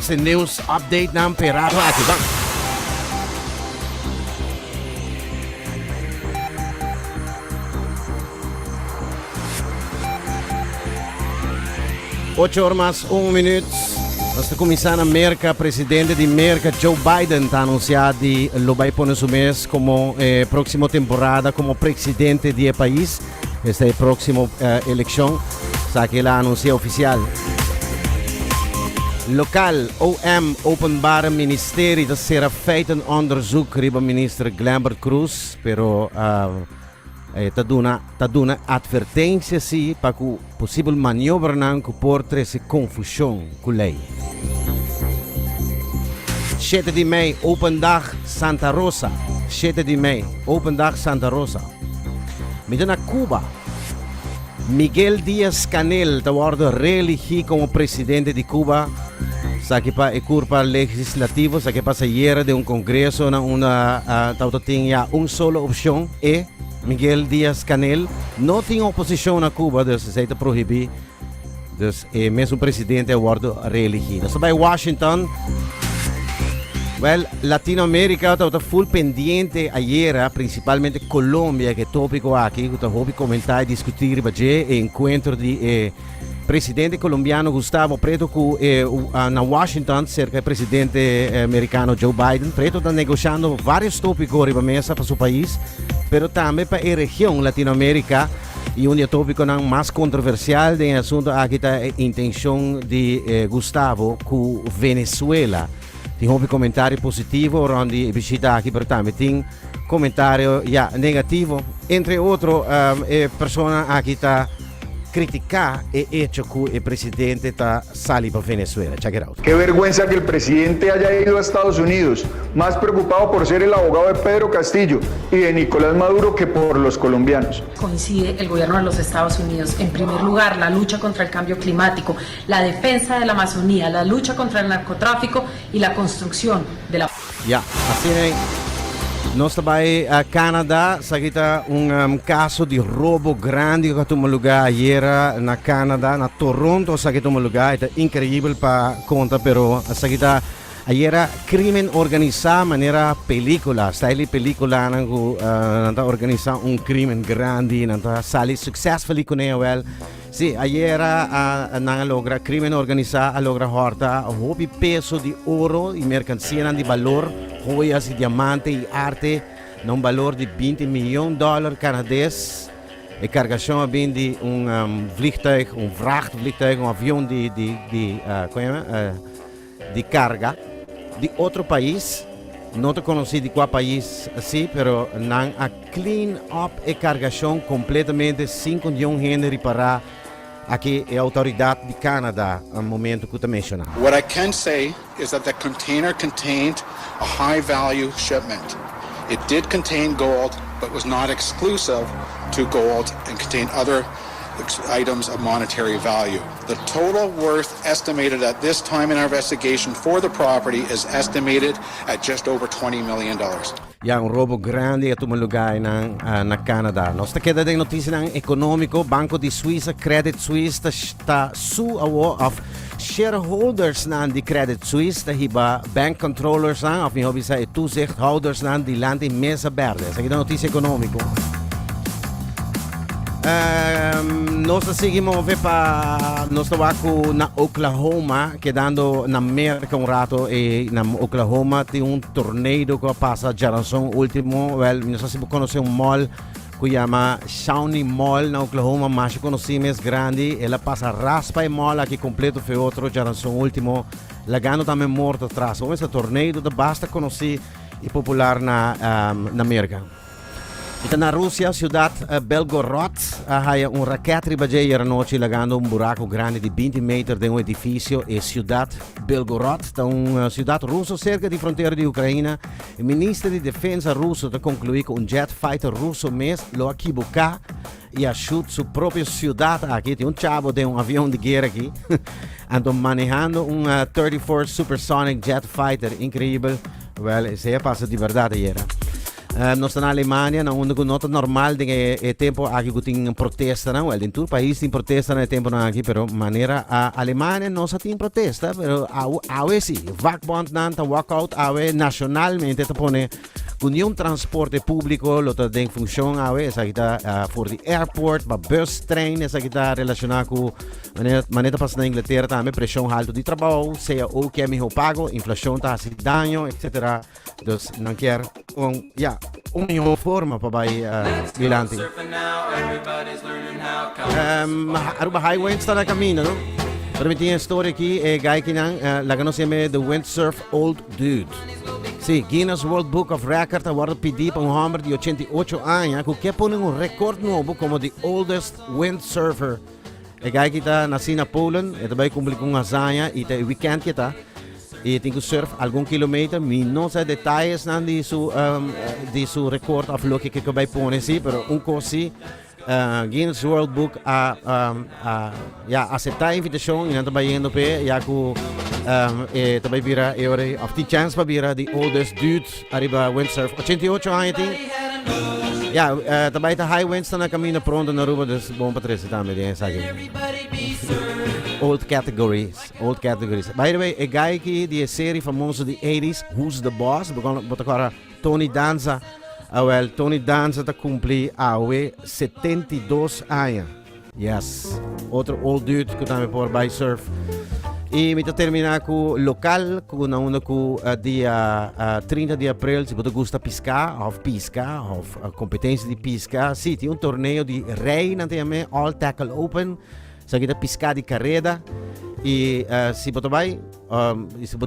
Topics and News Update nan pe rato aki. Ban! Ocho or mas un minuut. Nos ta kuminsá na Merka. Presidente di Merka Joe Biden ta anunsiá di lo bai pone su mes komo e próksimo temporada komo presidente di e pais. Esta e próksimo elekshon. Esaki el a anunsiá ofisial. Lokal, OM, Openbare Ministerie, ta sera feitenonderzoek riba minister Glenbert Croes, pero E ta duna ta duna atvertensia si pa ku posibel maniobranan ku por trese konfushon ku lei. Shete di mei, Open Dag Santa Rosa. Shete di mei, Open Dag Santa Rosa. Mi ta na Cuba. Miguel Díaz-Canel ta wòrdu reeligí komo presidente di Cuba. Esaki pa e kurpa legislativo, esaki a pasa ayera den un kongreso na unda tabata tin ya un solo opshon, e Miguel Díaz-Canel. No tin oposishon na Cuba, dus esei ta prohibí. Dus e mesun presidente a wòrdu reeligí. Nos ta bai Washington. Wèl, Latinoamérika tabata ful pendiente ayera, prinsipalmente Colombia, ku e tópiko aki ku ta hopi komentá i diskutí riba dje, e enkuentro di e presidente kolombiano Gustavo Preto ku e na Washington serka e presidente merikano Joe Biden. Preto ta negoshando vários tópiko riba mesa pa su pais, pero tambe pa e region Latinoamérika. I un di e tópikonan mas kontroversial den e asuntu aki ta e intenshon di Gustavo ku Venezuela. Tin hopi komentario positivo rònt di e bishita aki, pero tambe tin komentario ya negativo. Entre otro e persona aki ta kritiká e echo ku e presidente ta sali pa Venezuela. Check it out. Qué vergüenza que el presidente haya ido a Estados Unidos, más preocupado por ser el abogado de Pedro Castillo y de Nicolás Maduro que por los colombianos. Coincide el gobierno de los Estados Unidos. En primer lugar, la lucha contra el cambio climático, la defensa de la Amazonía, la lucha contra el narcotráfico y la construcción de la. Ya, asina ei. Nos ta bai Canada. Esaki ta un caso di robo grandi cu a tuma lugar ayera na Canada, na Toronto esaki a tuma lugar. E ta increibel pa conta, pero esaki ta ayera crimen organisa manera pelicula, style di peliculanan cu nan ta organisa un crimen grandi, nan ta sali successfully cune awel. Sí, ayera a nan a logra, crimen organisá a logra hòrta hopi peso di oro i merkansianan di balor, joyas i diamante i arte na un balor di binti miyon dòler kanades. E kargashon a bin di un vliegtuig, un vrachtvliegtuig, un avion di di di kon yama di karga di otro pais. No ta konosí di kua pais si, pero nan a clean up e kargashon kompletamente sin ku niun hende ripará aki e outoridat di Canada momento ku ta menshoná. What I can say is that the container contained a high value shipment. It did contain gold but was not exclusive to gold and contained other items of monetary value. The total worth estimated at this time in our investigation for the property is estimated at just over $20 million. Ya un robo grandi a tuma lugar einan na Canada. Nos ta keda den noticianan economico. Banco di Suiza Credit Suisse ta ta su awo of shareholdersnan di Credit Suisse ta hiba bank controllersnan of miho bisa e toezichthoudersnan dilanti mesa berde. Esaki ta noticia economico. Nos ta sigui move pa nos ta wak ku na Oklahoma, kedando na Merka un rato e na Oklahoma tin un tornado ku a pasa djaranson ultimo. Wel, mi no sa si bo konosé un mall ku yama Shawnee Mall na Oklahoma, masha konosí mes grandi. El a pasa raspa e mall aki kompleto fe otro djaranson ultimo, lagando tambe morto atras. Bo mester tornado ta basta konosí i popular na na Merka. I ta na Rusia, siudat Belgorod a haya un raket riba dje ayer anochi lagando un buraku grandi di binti meter den un edifisio. E siudat Belgorod ta un siudat ruso serka di frontera di Ukraina. E minister di defensa ruso ta konkluí ku un jet fighter ruso mes lo a kibuká i a shut su propio siudat aki. Tin un chabo den un avion di guera aki anto manehando un 34 supersonic jet fighter. Inkreibel. Wèl, esei a pasa di bèrdat ayera. Nos ta na Alemania, na unda ku no ta normal den e tempo aki ku tin protestanan. Well, den tur pais tin protesta na e temponan aki, pero manera a Alemania no sa tin protesta, pero awe si. Vakbondnan ta walk out awe nacionalmente, ta pone ku ni un transporte público lo ta den función awe. Esaki ta for di airport pa bus, trein, esaki ta relaciona ku manera ta pasa na Inglaterra tambe, presión alto di trabou, CAO kier miho pago, inflacion ta hasi daño, etc. Dus nan kier un, ja, un miho forma pa bai dilanti. Aruba High Winds ta na camino, no? Pero mi tin e story aki, e guy kinan, laga nos yama The Windsurf Old Dude. Sí, Guinness World Book of Record a wordo pidi pa un homber di 88 aña ku ke pone un record nobo como the oldest windsurfer. E guy ki ta nací na Poland, e ta bai cumpli cu un hazaña y ta e weekend ki ta. Y e tin cu surf algun kilometer. Mi no sa detayesnan di su record of loke ke bai pone si, pero un cos si, Guinness World Book a, ja, acepta e invitacion y nan ta bayendo pe, ya cu e ta bai bira e ora of tin chance pa bira the oldest dude ariba windsurf. 88 aña tin. Ja, ta bai ta high winds ta na camino pronto na Aruba, dus bon pa trece tambe den esaki. Old categories, old categories. By the way, e guy ki di e serie famoso di 80s, Who's the Boss? Bo ta corda Tony Danza. Ah, well, Tony Danza ta cumpli awe 72 aña. Yes. Otro old dude ku tambe por bai surf. Y mi ta termina ku local, ku na unda ku dia 30 di april, si bo ta gusta pisca, of pisca, of competencia di pisca, si, tin un torneo di rey, nan ta yama All Tackle Open, sa kita pisca di careda, y si bo ta bai, si bo